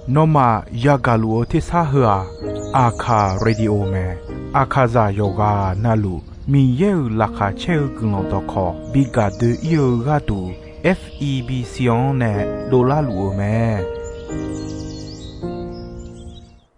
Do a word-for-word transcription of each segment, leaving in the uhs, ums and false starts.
Nawmaf yagaq luf-eu tersar heu-aq, Aqkaq Radio mae. Aqkaqzaq yawqghaq navluf Miqyaer-euq laqkhaq caer-eu guiqlanq dawqkawq bi gaq doe-ir-eu gharduq, F E B C-anr nae dovlar luf-eu mae.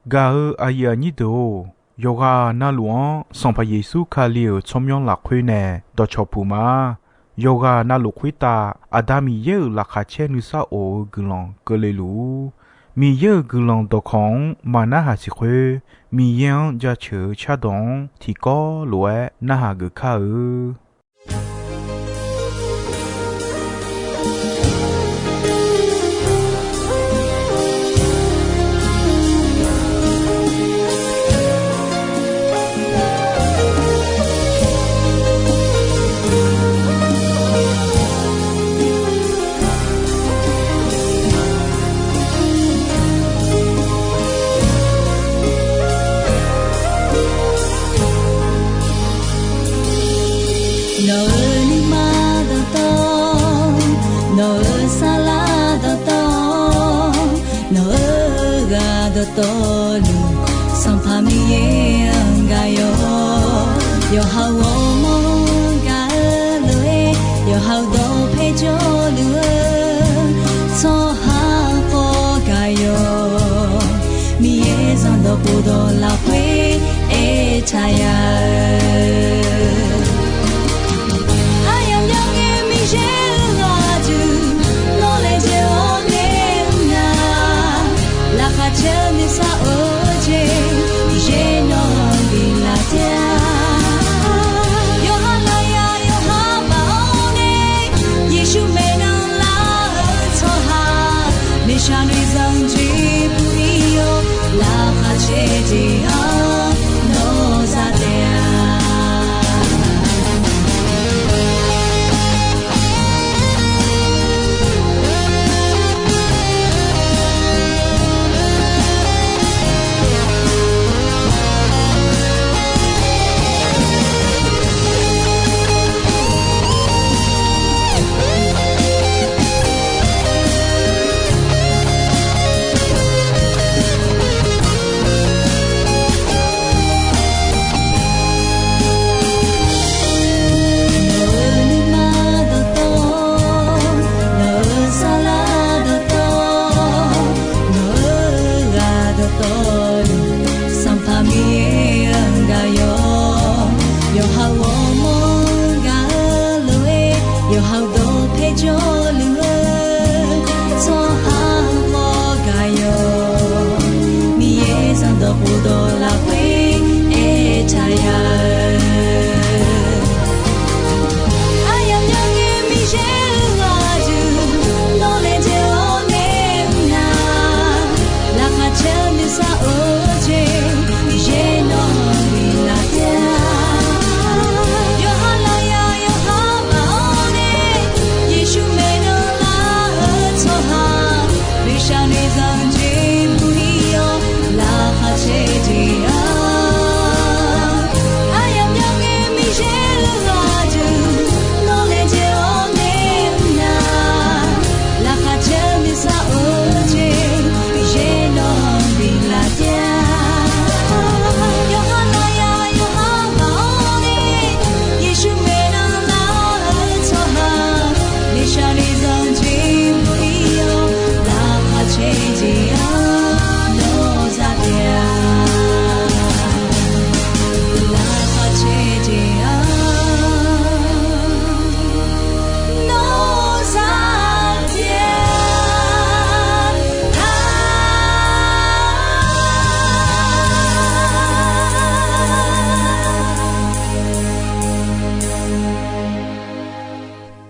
Gaq-eu aqyuif aqnyir deuq-or, yawqghaq navluf-anr Sanqpaq Yeqsur Kali-euq tsawrmyanr lafkhoer nae dawqcawq puq ma. Yawqghaq navluf khoertav Aqda Miqyaer-euq laqkhaq caer nuisar of-eu guiqlanq keuvle luf-ur. Miqyaer-euq guiqlanq dawqkawq-anr maqnarhaq siq khoer, Miqyaer-anr jaceuq-eu cardawq-anr tiqkawv lof-aer narhaq geuf kar-eu. Nawq-euq nuima dawqtawv, nawq-euq saflar dawqtawv, nawq-euq ghaq dawqtawvluf, Sanqpaq Miqyaer-anr gaq yawq. Yawqha-euq ghawrmawr-anr gaq-eu lof-aer, yawqha-euq dawqpae jawrluf-eu tsawrhaq khawf gaq yawq. Miqyaer zanqdawq khofdawq lafkhoer aertaq ya-eu, aryamq myanr ngae Miqyaer-euq ghaq duq, nawq laejae-awr nae mr nar, laqkhaq caer-eu nuisar of-eu jeq, Miqyaer nawq-anr biflaf taef-a. Yawqha lafyaq yawqha baf-awr nae, Yeqsur maeqnan lar-eu tsawrhaq, miqshaq noeqzanq jeq bui-ir-awr, laqkhaq caer jeq-anr nawq za taef-a. Nawq-euq nuima dawqtawv, nawq-euq saflar dawqtawv, nawq-euq ghaq dawqtawvluf, Sanqpaq Miqyaer-anr gaq yawq. Yawqha-euq ghawrmawr-anr gaq-eu lof-aer, yawqha-euq dawqpae jawrluf-eu tsawrhaq khawf gaq yawq. Miqyaer zanqdawq khofdawq lafkhoer aertaq ya-eu, aryamq myanr ngae Miqyaer-euq ghaq duq, nawq laejae-awr nae mr nar, laqkhaq caer-eu nuisar of-eu jeq, Miqyaer nawq-anr biflaf taef-a. Yawqha lafyaq yawqha baf-awr nae, Yeqsur maeqnan lar-eu tsawrhaq, miqshaq noeqzanq jeq bui-ir-awr, laqkhaq caer jeq-anr, aryamq myanr ngae Miqyaer-euq ghaq duq, nawq laejae-awr nae mr nar, laqkhaq caer-eu nuisar of-eu jeq, Miqyaer nawq-anr biflaf taef-a. Yawqha lafyaq yawqha baf-awr nae, Yeqsur maeqnan lar-eu tsawrhaq, miqshaq noeqzanq jeq bui-ir-awr, laqkhaq caer jeq-anr nawq za taef-a. Laqkhaq caer jeq-anr nawq za taef-a.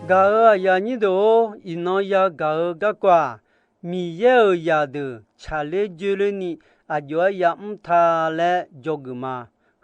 Gaq-euq aqyuif aqnyir deuq-or, iqnan yagaq-eu garkawv-aq, Miqyaer-euq zaqdeuq tsaqler joerlerni aqjox-aer yamr ta laer dzawgeuf ma.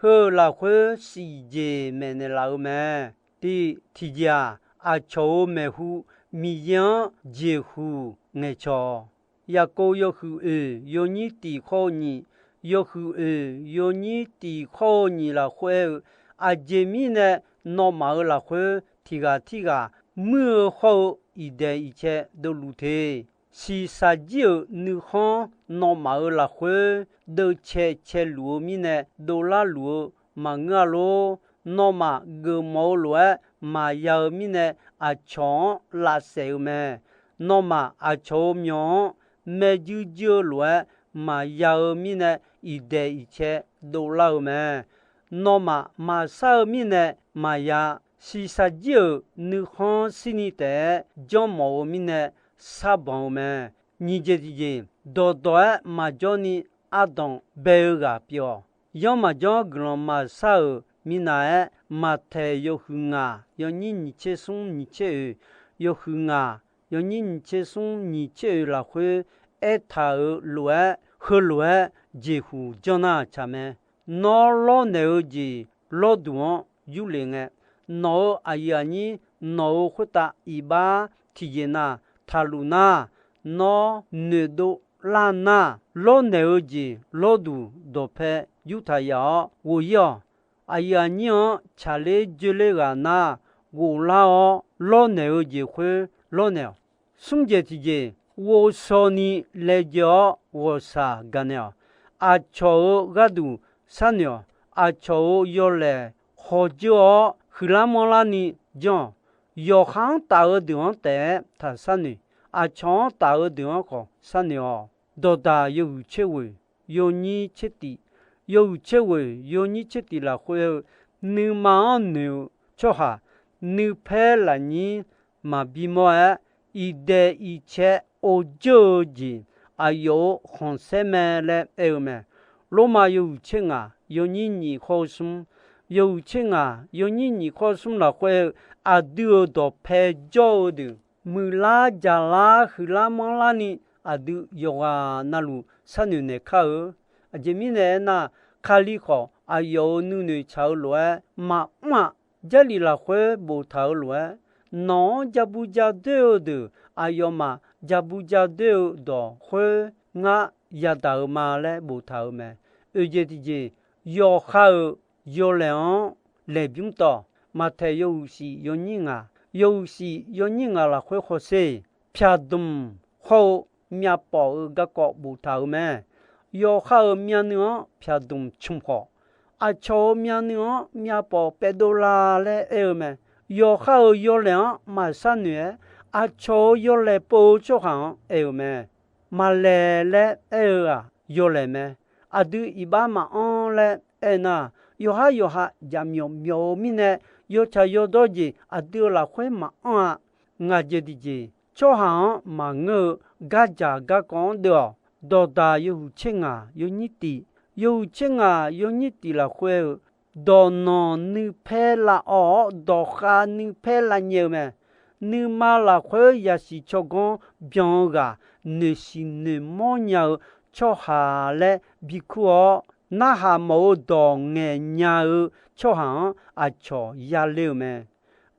Heu-euq lafkhoer siqjeq maeqnaeq laf-eu mae. Tiq, tiqjeq-aq, aqcawq-euq maeqhu Miqyaer-anr jeqhuq ngaeqcawq-awq. Yaqkov yawhuiq oeq yawnyir tiq khawr-eu nyiq, yawhuiq oeq yawnyir tiq khawr-eu nyiq lafkhoer aer-eu, aqjeq mirnae nawmaf-euq lafkhoer tiq ghaq tirghaq muir-eu hawr-eu iqdaeq iqcae dovluf te. Shiqshaq jir-euq nuikhanr nawmaf-euq lafkhoer deuvcae caeluf-eu mirnae dovlar luf-eu maqngeur-a lor. Nawmaf geufmawf-eu lof-aer maqya-eu mirnae aqcawq-anr lavsaef-eu mae. Nawmaf aqcawq-euq myawq-anr maerjuir juir-eu lof-aer maqya-eu mirnae iqdaeq iqcae dovlar-eu mae. Nawmaf maqshar-eu mirnae maqya. Shiqshaq jir-euq nuikhanr shirni taef-aer janrmawf-eu mirnae sharbanq-eu mae. Nyiq jeq tiqjeq, dawqdawq-aer maqjawr ni ardanq bae-eu ghaq pyeuf-awq. Yanr maqjanr guiqlanq maqshar-euq minav-aer, Maqtaeq yawhuiq ngaq yawnyir nyiq tser smr nyiq tser oeq, yawhuiq ngaq yawnyir nyiq tser smr nyiq tser oeq lafkhoer aertaq-euq lof-aer, heulof-aer jeqhuq janr nar tsaq mae. Nawr lawrnaeq-eu jeq lawrduq-anr yurlef ngae, nawq-euq aqyuif aqnyir nawq-euq khoertav iqbax tiqjeq na taqluf nar, nawr noeqdov lar nar, lawrnaeq-eu jeq lawrduq dawqpae yurtaq yaf-awr ghof-ir-awq. Aqyuif aqnyir-anr tsaqler joerler ghaq nar, ghoflar-awr lawrnaeq-eu jeq khoer lawrnaeq-awq. Smr jeq tiqjeq, ghovshaw ni laejae-awr ghawqshaq gaqnaeq-awq. Aqcawq-euq gharduq sharnoeq-awq. Aqcawq-euq yawlaeq hawdzeur-awr huiqlar manrlar ni janr-awq. Yawqha-anr taf-eu deuq-anr taef-aer taqshar noeq. Aqcawq-anr taf-eu deuq-anr khawf sharnoeq-awq. Dawqdaq yawhuiq tser ghoeq yawnyir tser tif, yawhuiq tser ghoeq yawnyir tser tif lafkhoer-eu nuima-anr noeq-eu tsawrhaq nuipaer lafnyir maqbi mawr-aer, iqdaeq iqcae or jeur-eu jeq aqyawf-euq khanqsaer mae laer aer-eu mae. Lormav yawhuiq tser ngaq yawnyir nyiq khawr-eu smr, yawhuiq tser ngaq yawnyir nyiq khawr-eu smr lafkhoer-eu aqdui-euq dawqpae jawr-eu deuq, muiqlar jaqlar huiqlar manrlar ni aqdui yawqghaq navluf sharnoeq naeq kar-eu. Aqjeq mirnae aernar, Kali khawf aqyawf-euq nuinoeq tsaq-eu lof-aer maqmr-aq, Jarlif lafkhoer boftaq-eu lof-aer, nawq-anr jabu jadoer-eu deuq aqyawfmaf jabu jadoer-eu dawq khoer ngar yadaq-eu ma laer boftaq-euq mae. Oeq jeq tiqjeq, yawqha-euq yawlaeq-anr laeqbymr tawq. Maqtaeq yawhuiq shif yawnyir ngaq, yawhuiq shif yawnyir ngaq lafkhoer hawsher, pyaqdmq hawr-eu myavpawf-eu garkawv boftaq-euq mae. Yawqha-euq myavnuiv-anr pyaqdmq cmq khawf, aqcawq-euq myavnuiv-anr myavpawf paevdov la laer aer-eu mae. Yawqha-euq yawlaeq-anr maqshar noeq-aer, aqcawq-euq yawlaeq pov-eu tsawrhaq-anr aer-eu mae. Maqlaeq laer aer-eu-aq yawlaeq mae. Aqdui iqbax maqanr laer aernar, yawqhar yawqha jaqmyawf myawf-eu mirnae, yawtsaq yawdawr jeq aqdui-euq lafkhoer maqanr-a. Ngaq jeq tiqjeq, tsawrhaq-anr maqngeur-eu gardzaq garkawv-anr deuv-awq. Dawqdaq yawhuiq tser ngaq yawnyir tif, yawhuiq tser ngaq yawnyir tif lafkhoer-eu, dawqnanq nuipaer lavawv-awr dawqkhav nuipaer lavnyae-eu mae. Nuima lafkhoer yasiq tsawrganr byan-eu ghaq noeqsiq noeqmawr nya-eu tsawrhaq laer bikur-awr, narhaq mawf-eu dawq ngaeq nya-eu tsawrhaq-anr aqcawq yaler-eu mae.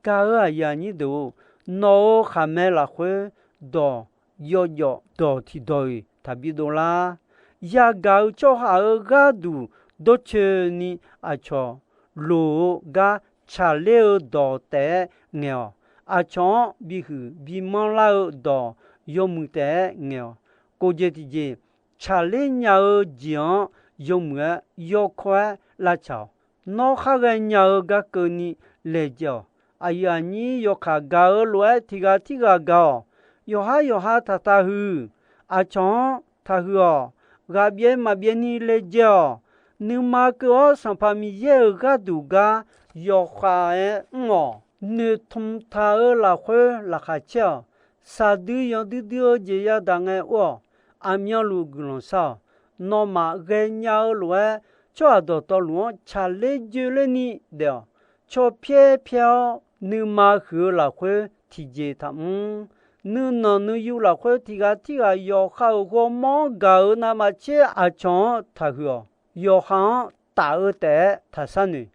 Gaq-euq aqyuif aqnyir deuq-or, nawq-euq khaqmae lafkhoer dawq yawjawf dawq tiqdawq-iq taqbi dovlar. Yagaq-eu tsawrhaq-euq gharduq dawrcoeni aqcawq loq-eu gar tsaqler-eu dawq taef-aer ngaeq-awq. Aqcawq-anr bihuiq bimanr lar-eu dawq yawmuiq taef-aer ngaeq-awq. Kof jeq tiqjeq, tsaqler nya-eu jeq-anr yawmuiq-aer yawkawr-aer lavtsaq-awq. Nawr khar ghaenya-eu gar keuvni laejae-awq. Aqyuif aqnyir yawkaq gaq-eu lof-aer tiq ghaq tirghaq gaq-awq. Yawqhar yawqha taqtaq huiq. Aqcawq-anr taqhuiq-awq. Ghaqbyaev maqbyaev ni laejae-awq. Nuima keuv-awr Sanqpaq Miqyaer-euq gharduq gar yawkhav-aer mr-awq. Noeqtmq taq-eu lafkhoer laqkhaq caer-awq. Shaqdui yanqdui dui-eu jeq yadaq ngae or-awq. Aqmyanluf guiqlanq shar-awq. Nawmaf ghaenya-eu lof-aer tsawrhaq dawqtawvluf-anr tsaqler joeler ni daef-awq. Caw pyaer pyaer-awr nuima huiq-eu lafkhoer tiqjeq taqmr. Nuinanq nuiyu lafkhoer tiq ghaq tirghaq yawqha-euq ghawrmawr-anr gaq-euq navmaqtser aqcawq-anr taqhuiq-awq. Yawqha-anr taf-eu taef-aer taqsharnoeq.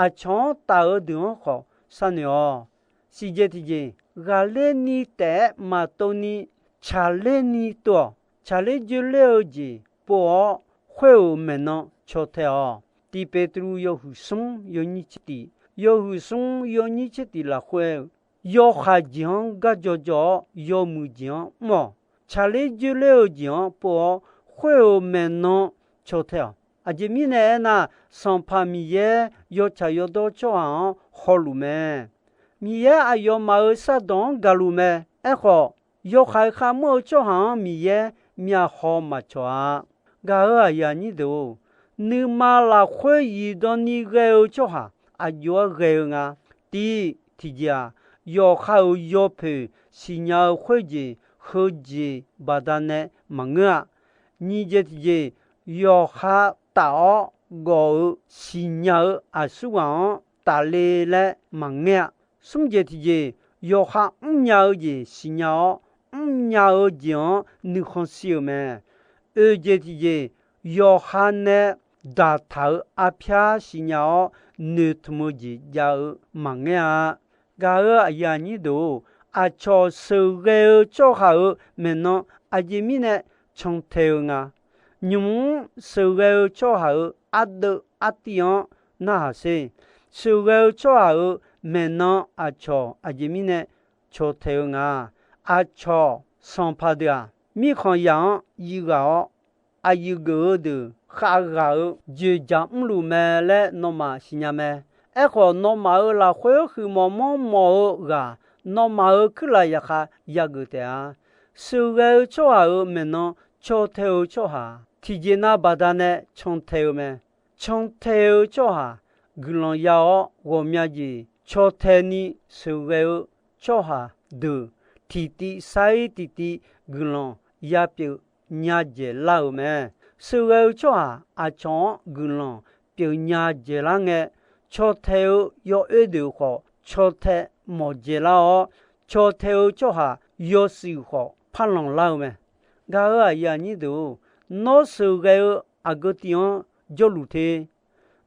Aqcawq-anr taf-eu deuq-anr khawf sharnoeq-awq. Siqjeq tiqjeq, ghaqler ni taef-aer maqtov ni tsaqler ni tov-awq. Tsaqler joeler-eu jeq pov-awr khoer-euq maeqnan caw tae-awq. Tiq Peqtruv yawhuiq smr yawnyir tser tif, yawhuiq smr yawnyir tser tif lafkhoer-eu, yawkhav jeq-anr gar jawjawr-awr yawmuiq jeq-anr mr-awq. tsaqler dzoerler-eu jeq-anr pov-awr, khoer-euq maeqnan caw tae-awq. Aqjeq mirnae aernar, Sanqpaq Miqyaer yawtsaq yawdawr tsawrhaq-anr hawluf mae. Miqyaer aqyawfmaf-euq shardawq-anr gaqluf mae. Aerkhawf, yawkhav kharmr-eu tsawrhaq-anr Miqyaer myavhaw maqcawq-a. Gaq-euq aqyuif aqnyir deuq-or, nuima lafkhoer zifdan ni ghae-eu tsawrhaq aqjox-aer ghae-eu nga. Tiv, tiqjeq-aq, yawqha-euq yawpoeq siqnya-eu khoerjeq heujeq baqdanae maqngeur-a. Nyiq jeq tiqjeq, yawqha taf-awr gawf-eu siqnya-eu aqsurghaq-anr tafle laer maqngaer-a. Smr jeq tiqjeq, yawqha mrnya-eu jeq siqnya-awr, mrnya-eu jeq-anr nuikhanr shir-eu mae. Oeq jeq tiqjeq, yawqha nae daqtaq-eu arpyar siqnya-awr, noeqtmq-eu jeq jav-eu maqngaer-a. Gaq-euq aqyuif aqnyir deuq-or, aqcawq sheuqghae-eu tsawrhaq-euq maeqnan aqjeq mirnae cantae-eu nga. Nymq-mr sheuqghae-eu tsawrhaq-euq ardeuv artiv-anr narhaq sher. Sheuqghae-eu tsawrhaq-euq maeqnan aqcawq aqjeq mirnae caw tae-eu nga. Aqcawq sanqpaq deuq-aq, mirkhanq zaq-anr yir ghaq-awr, aqyuif geuf-eu deuq khavghaq-eu dzoeqdzaq mrluf mae laer nawmaf siqnya mae. Aerkhawf, nawmaf-euq lafkhoer huiqmawf manrmawf-eu ghaq, nawmaf-euq kuirlaf zaqkhav yageuf taef-a. Sheuqghae-eu tsawrhaq-euq maeqnan caw tae-eu tsawrhaq tiqjeq nav baqdanae cantae-eu mae. Cantae-eu tsawrhaq guiqlanq ya-awr, ghawqmya jeq caw tae ni sheuqghae-eu tsawrhaq deuq tiqtiv sair tiqtiv guiqlanq ya pyeuf nya dzaeqlar-euq mae. Sheuqghae-eu tsawrhaq aqcawq-anr guiqlanq pyeuf nya dzaeqlar ngae, caw tae-eu yawoer deuq khawf caw tae mawf dzaeqlar-awr, caw tae-eu tsawrhaq yawshuif khawf parlanq lar-eu mae. Gaq-euq aqyuif aqnyir deuq-or, nawr sheuqghae-eu aqgeu tiv-anr jawrluf te.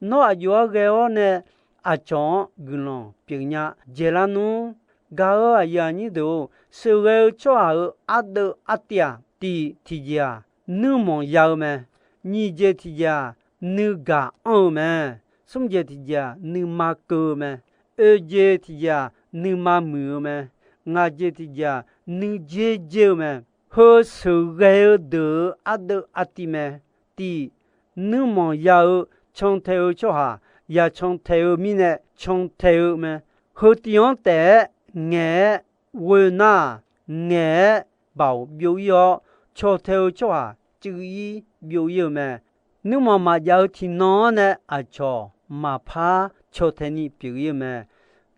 Nawr aqjox-aer ghae-awr nae aqcawq-anr guiqlanq pyeufnya dzaeqlar nmr. Gaq-euq aqyuif aqnyir deuq-or, sheuqghae-eu tsawrhaq-euq ardeuv artiv-aq, tiv tiqjeq-aq, nuirmanq ya-eu mae. Nyiq jeq tiqjeq-aq, nuigaq anr-eu mae. Smr jeq tiqjeq-aq, nuima keuv-eu mae. Oeq jeq tiqjeq-aq, nuima muiq-eu mae. Ngaq jeq tiqjeq-aq, nuidzer dzer-eu mae. Heu sheuqghae-eu deuq-euq ardeuv artiv mae. Tiv, nuirmanq ya-eu cantae-eu tsawrhaq, ya cantae-eu mirnae cantae-eu mae. Heu tiv-anr taef-aer ngaeq-aer ghoe nar-aq, ngaeq-aer baoq byov-ir-awr, caw tae-eu tsawrhaq cuiv-ir byov-ir-eu mae. Nuirmanq maqjav-eu tiqnan-anr nae aqcawq maqpar caw tae ni pyeuf-ir-eu mae.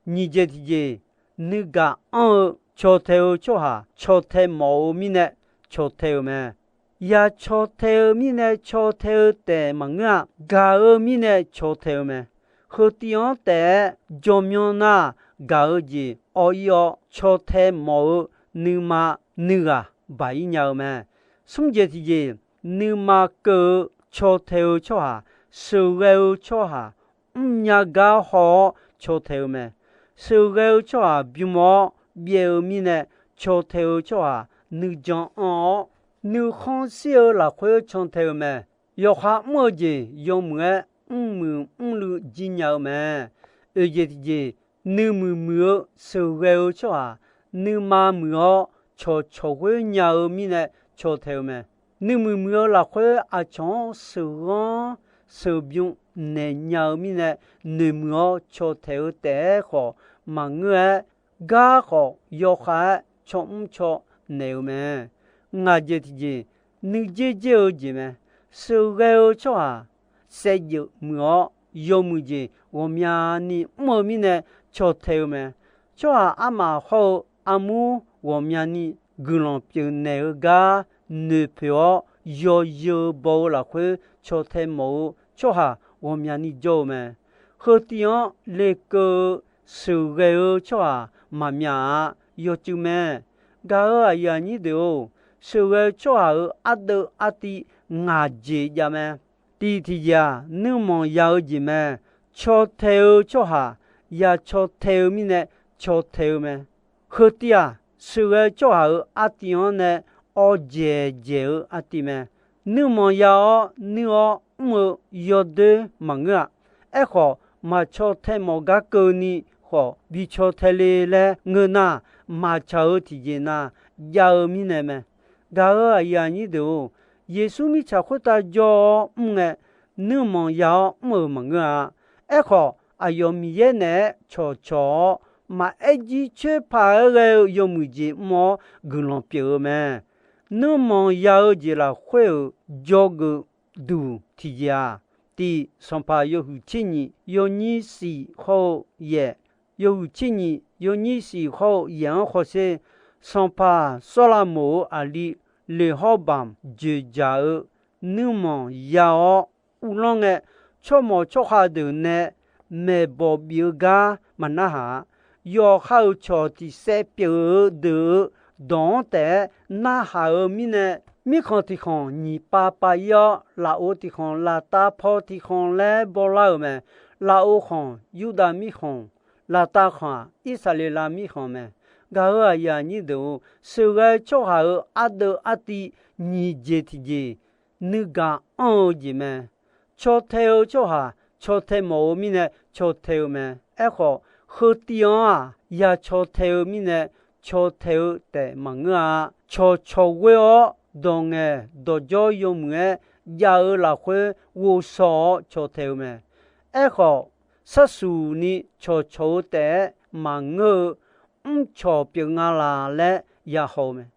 Nyiq jeq tiqjeq, nuigaq anr-eu caw tae-eu tsawrhaq caw tae mawf-eu mirnae caw tae-eu mae. Ya caw tae-eu mirnae caw tae-eu taef maqngeur-a. Gaq-eu mirnae caw tae-eu mae. Heu tiv-anr taef-aer jawrmyanr nar, gaq-eu jeq awr-ir-awr caw tae mawf-eu nuima nuighaq baq-ir nya-eu mae. Smr jeq tiqjeq, nuima keuv-eu caw tae-eu tsawrhaq, sheuqghae-eu tsawrhaq mrnya gar haw-awr caw tae-eu mae. Sheuqghae-eu tsawrhaq bym-awr byaev-eu mirnae caw tae-eu tsawrhaq nuijan anr-awr, nuikhanr shir-eu lafkhoer can tae-eu mae. Yawqha mr-eu jeq yawmuiq-aer mrmuiq mrluiv jir nya-eu mae. Oeq jeq tiqjeq, nuimuiq muiq-eu sheuqghae-eu tsawrhaq nuima muiq-awr cawqcawq ghoer nya-eu mirnae caw tae-eu mae. Nuimuiq muiq-eu lafkhoer aqcawq-anr sheuqghanr sheuqbym naeq nya-eu mirnae noeqmuiq-awr caw tae-eu taef-aer khawf maqngeur-aer, gar khawf yawkhav-aer cawmr caw naeq-eu mae. Ngaq jeq tiqjeq, nuidzer dzer-eu jeq mae. Sheuqghae-eu tsawrhaq saevdzeuf muiq-awr, yawmuiq jeq ghawqmyani mr-eu mirnae caw tae-eu mae. Tsawrhaq armaf hawr-eu armur ghawqmyani guiqlanq pyeufnaeq-eu gar noeqpoeq-awr, yawzeu baw-eu lafkhoer caw tae mawf-eu tsawrhaq ghawqmyani jawr-eu mae. Heu tiv-anr lekeuv-eu sheuqghae-eu tsawrhaq maqmyaq-a. Yawcuiv mae. Gaq-euq aqyuif aqnyir deuq-or, sheuqghae-eu tsawrhaq-euq ardeuv artiv ngaq jeq jav mae. Tiv tiqjeq-aq, nuirmanq ya-eu jeq mae. Caw tae-eu tsawrhaq ya caw tae-eu mirnae caw tae-eu mae. Heu tiv-aq, sheuqghae tsawrhaq-euq artiv-anr nae awv dzaeq dzaeq-eu artiv mae. Nuirmanq ya-awr nuir-awr mr-eu yawdoer maqngeur-a. Aerkhawf, maqcaw tae mawf gar keuvni khawf bi caw tae le laer ngeur nar, maqtsaq-eu tiqjeq nav jav-eu mirnae mae. Gaq-euq aqyuif aqnyir deuq-or, Yeqsur mirtsaq khoertav jawr-awr mr ngae, nuirmanq ya-awr mr-euq maqngeur-a. Aerkhawf, aqyawf Miqyaer naeq-aer cawqcawq-awr, maqaer jir coer paq-aer ghae-eu yawmuiq jeq mr-awr guiqlanq pyeuf-eu mae. Nuirmanq ya-eu jeq lafkhoer-euq jawrgeuf duq tiqjeq-aq, tiq Sanqpaq yawhuiq tser nyiq yawnyir shif hawr-eu yaeq, yawhuiq tser nyiq yawnyir shif hawr-eu yaeq-anr hawsher, Sanqpaq Sawrlavmoq-euq aqli Leqhawrbamq dzoeqdzaq-eu nuirmanq ya-awr uvlanr ngae, tsawrmawq tsawrkhav deuq nae maeqbawq bif-eu gar maqnarhaq-a. Yawqha-euq cawq tiq saev pyeuf-eu deuq-eu dawq-anr taef-aer narhaq-eu mirnae, mirkhanq tiq khanq nyiq pav pav-ir-awr, lafov tiq khanq lavtav paw tiq khanq laer bawrlar-euq mae. Lafov khanq Yurdav mirkhanq, lavtav khanq-aq Irsaqleqlav mirkhanq mae. Gaq-euq aqyuif aqnyir deuq-or, sheuqghae-eu tsawrhaq-euq ardeuv artiv nyiq jeq tiqjeq, nuigaq anr-eu jeq mae. Caw tae-eu tsawrhaq caw tae mawf-eu mirnae caw tae-eu mae. Aerkhawf, heutiv-anr-aq, ya caw tae-eu mirnae caw tae-eu taef maqngeur-a. Cawqcawq ghoer-awr, dawq ngaeq dawq jawr yawmuiq-aer jav-eu lafkhoer ghovshaw-awr caw tae-eu mae. Aerkhawf, sharsuq ni cawqcawq-eu taef-aer maqngeur-eu mrcawq pyeuf nga laq laer ya haw-eu mae.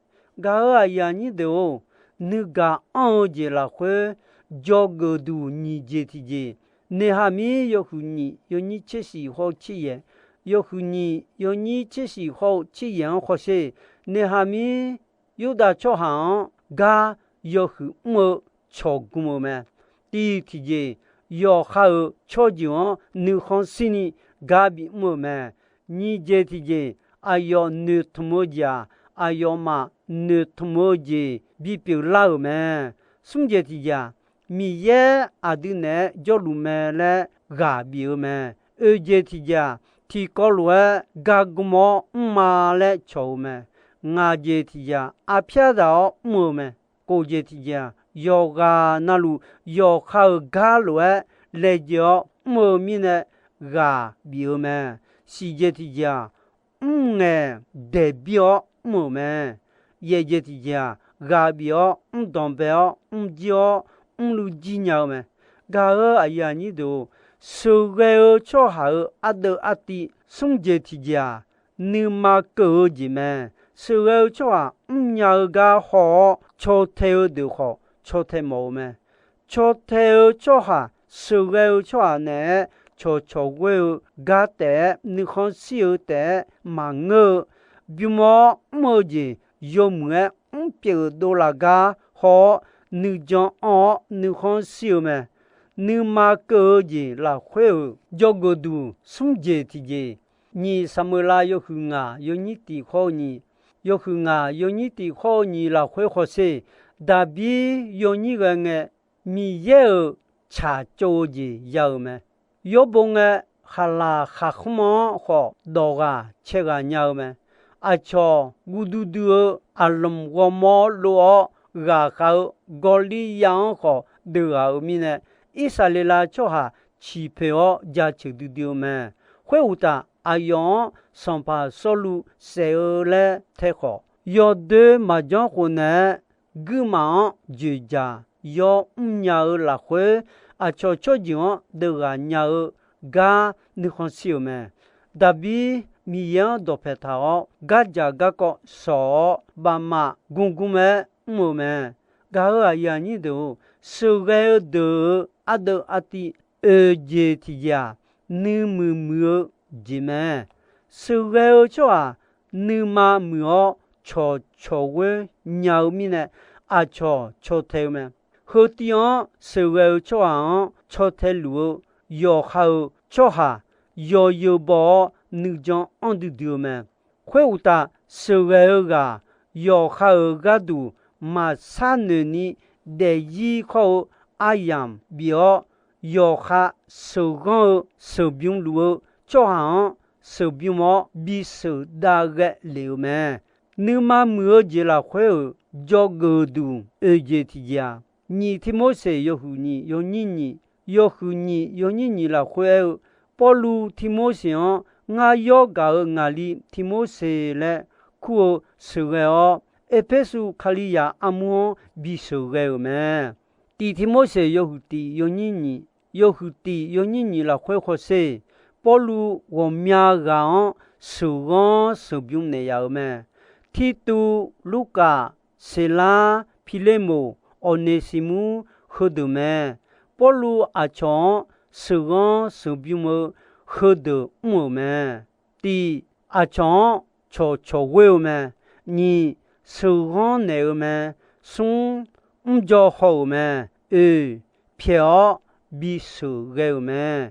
Gaq-euq aqyuif aqnyir deuq-or, nuigaq anr-eu jeq lafkhoer jawrgeuf duq nyiq jeq tiqjeq, Neqhaqmir yawhuiq nyiq yawnyir tser shif hawr-eu tser yaeq, yawhuiq nyiq yawnyir tser shif hawr-eu tser yaeq-anr hawsher, Neqhaqmir Yurdav tsawrhaq-anr gar yawhuiq mr-eu cawq gm-eu mae. Tiv tiqjeq, yawqha-euq tsawrjeuq-anr nuikhanr shirni gar bimr-eu mae. Nyiq jeq tiqjeq, aqyawf noeqtmq-eu jeq-aq, aqyawfmaf noeqtmq-eu jeq bipyeuf lar-euq mae. Smr jeq tiqjeq-aq, Miqyaer aqdui naeq-aer jawrluf mae laer ghaq bif-eu mae. Oeq jeq tiqjeq-aq, tiqkawv lof-aer gargm-awr mrma laer cawq-eu mae. Ngaq jeq tiqjeq-aq, arpyar daq-awr mr-eu mae. Kof jeq tiqjeq-aq, yawqghaq navluf yawqha-euq gar lof-aer laejae-awr mr-eu mirnae ghaq bif-eu mae. Siq jeq tiqjeq-aq, mrngaeq daeqbir-awr mr-euq mae. Yaef jeq tiqjeq-aq, ghaq bif-awr mr danqbae-awr mr jir-awr mrluiv jir nya-eu mae. Gaq-euq aqyuif aqnyir deuq-or, sheuqghae-eu tsawrhaq-euq ardeuv artiv smr jeq tiqjeq-aq, nuima keuv-eu jeq mae. Sheuqghae-eu tsawrhaq mrnya-eu gar haw-awr caw tae-eu deuq khawf caw tae mawf-eu mae. Caw tae-eu tsawrhaq, sheuqghae-eu tsawrhaq naeq-aer cawqcawq ghoer-eu gar taef-aer nuikhanr shir-eu taef-aer maqngeur-eu, bym-awr mr-eu jeq yawmuiq-aer mrpyeuf-euq dovlaf gar haw-awr nuijan anr-awr nuikhanr shir-eu mae. Nuima keuv-eu jeq lafkhoer-euq jawrgeuf duq smr jeq tiqjeq, nyiq Saqmeuqlav yawhuiq ngaq yawnyir tiq hawr-eu nyiq, yawhuiq ngaq yawnyir tiq hawr-eu nyiq lafkhoer hawsher, Daqbir yawnyir ghae ngae, Miqyaer-euq tsaq tsov-eu jeq ya-euq mae. Yawrbo ngae, khaqlaq khaqkhmr-anr khawf dawq ghaq cae ghaq nya-eu mae. Aqcawq guv duidui-eu aqlanq ghawrmawr lov-awr ghaqkhav-eu Gawrliryav-anr khawf deuq ghaq-euq mirnae, Irsaqleqlav tsawrhaq ciqpoeq-awr jaceuq duidui-eu mae. Khoeruqtaf, aqyawf-anr sanqpaq Sawrluv saef-eu laer tae khawf, yawdoer maqjanr khof naeq-aer guirmaf-anr dzoeqdzaq yawr mrnya-eu lafkhoer, aqcawq tsawrjeuq-anr deuv ghaq nya-eu gar nuikhanr shir-euq mae. Daqbir Miqyaer-anr dawqpae taq-awr, gardzaq garkawv shawq-awr, bafmaf gmgm-aer mr-eu mae. Gaq-euq aqyuif aqnyir deuq-or, sheuqghae-eu deuq-euq ardeuv artiv oeq jeq tiqjeq-aq, nuimuiq muiq-eu jeq mae. Sheuqghae-eu tsawrhaq nuima muiq-awr cawqcawq ghoer nya-eu mirnae, aqcawq caw tae-eu mae. Heutiv-anr sheuqghae-eu tsawrhaq-anr caw tae luf-eu yawqha-euq tsawrhaq yawzeu baw-awr nuijan anr duidui-eu mae. Khoeruqtaf, sheuqghae-eu ghaq yawqha-euq gharduq maqsar noeqni daefzir khawr-eu aryamq bif-awr, yawqha sheuqghanr-eu sheuqbym luf-eu tsawrhaq-anr sheuqbym-awr bisheuq dav ghae lef-euq mae. Nuima muiq-eu jeq lafkhoer-euq jawrgeuf duq oeq jeq tiqjeq-aq, nyiq Tivmorseq yawhuiq nyiq yawnyir nyiq, yawhuiq nyiq yawnyir nyiq lafkhoer aer-eu, Pawrluv Tivmorseq-anr ngar yawr gaq-euq ngaqli Tivmorseq laer kur-eu sheuqghae-awr, Erpersu Kalizaq armur-anr bisheuq ghae-euq mae. Tiq Tivmorseq yawhuiq tiq yawnyir nyiq, yawhuiq tiq yawnyir nyiq lafkhoer hawsher, Pawrluv ghawqmya ghaq-anr sheuqghanr sheuqbymr naeq yaf-euq mae. Tirtuv, Lurkaf, Seqlar, Pirlermoq, Awqneqsiqmur heudeuq mae. Pawrluv aqcawq-anr sheuqghanr sheuqbymr-eu heudeuq mr-euq mae. Tiq, aqcawq-anr cawqcawq ghoer-eu mae. Nyiq, sheuqghanr naeq-eu mae. Smr, mrdzaw haw-euq mae. Oeq, pyaeq-awr bisheuq ghae-euq mae.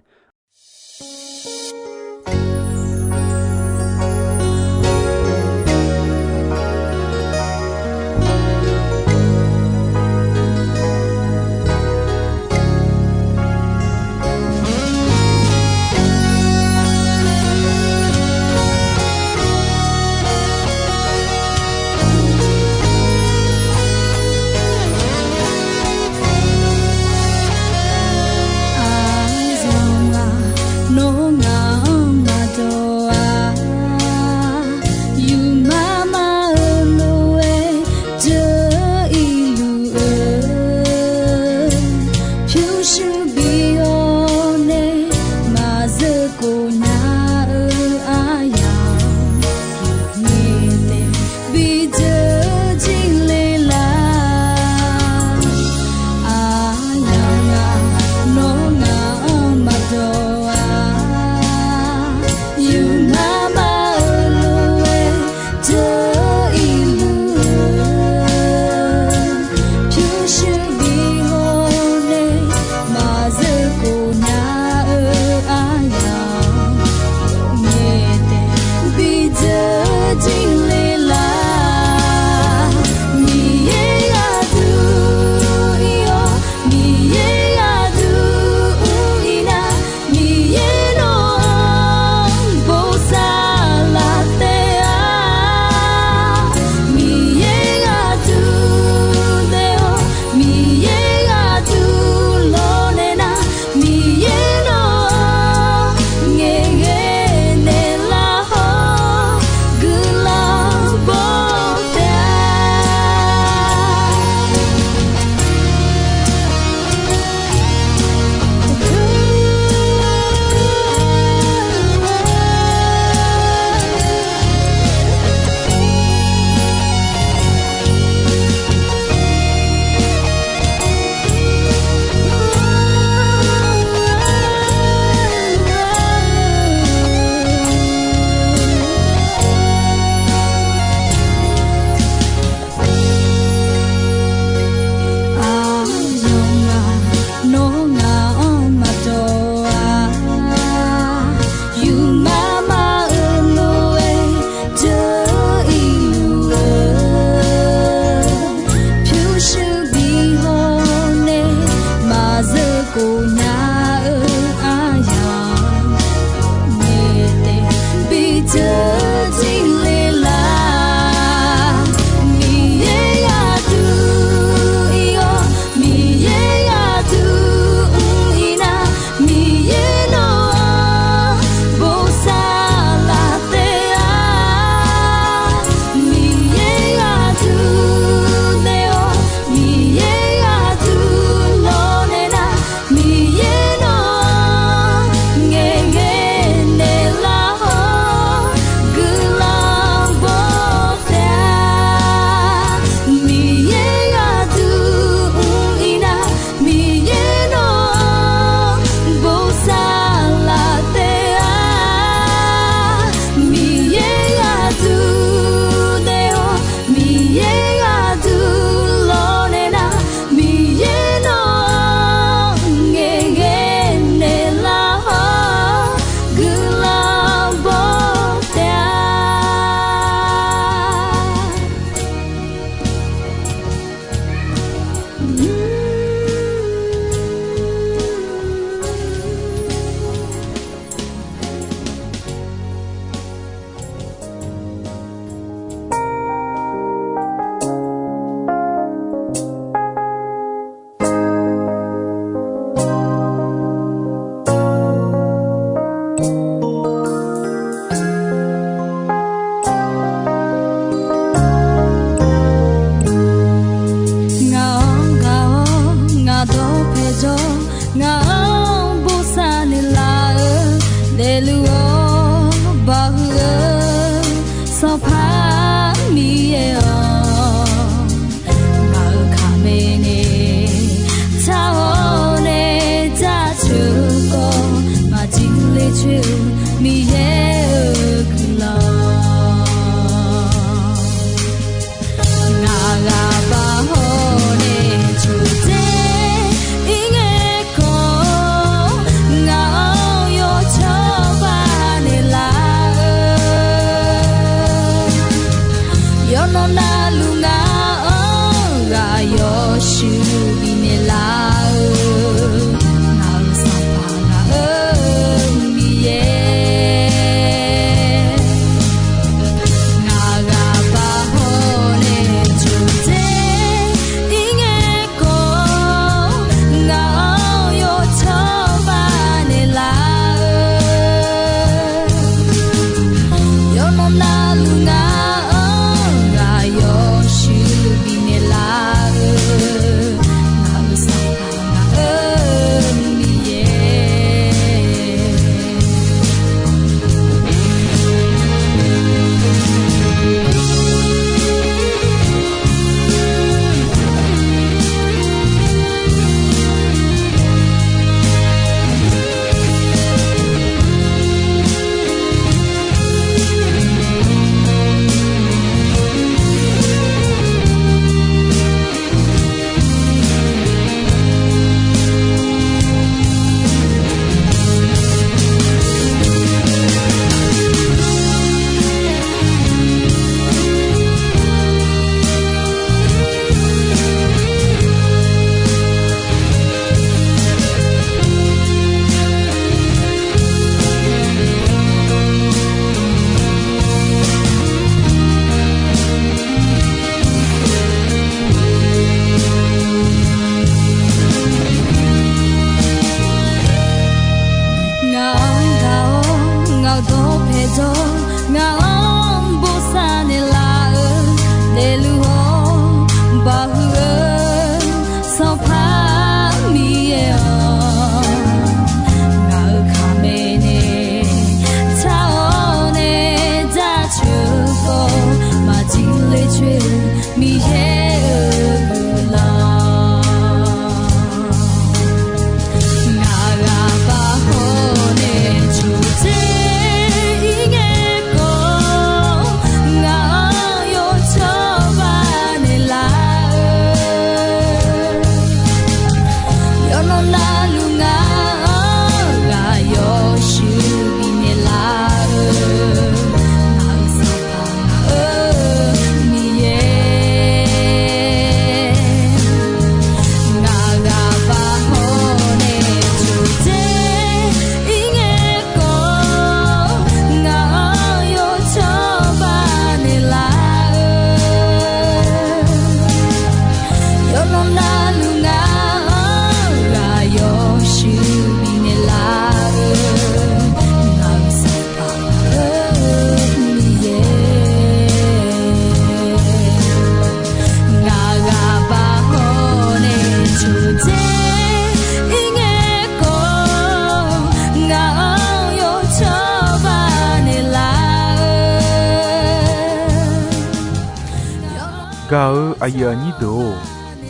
Gaq-eu aqyuif aqnyir deuq-or,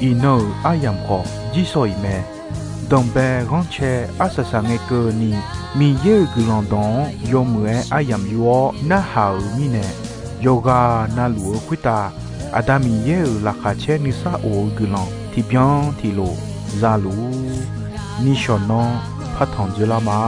iqnan-euq aryamq khawf jirsawq iq mae. Danqbae ghanrcae arsaq saq ngae keuvni, Miqyaer-euq guiqlanq dawq-anr yawmuiq-aer aryamq yur-awr narhaq-euq mirnae, yawqghaq navluf-eu khoertav Aqda Miqyaer-euq laqkhaq caer nuisar of-eu guiqlanq tiqbyan tiqlof za luf-ur. Nishawq nanr partanq dzoerlar ma.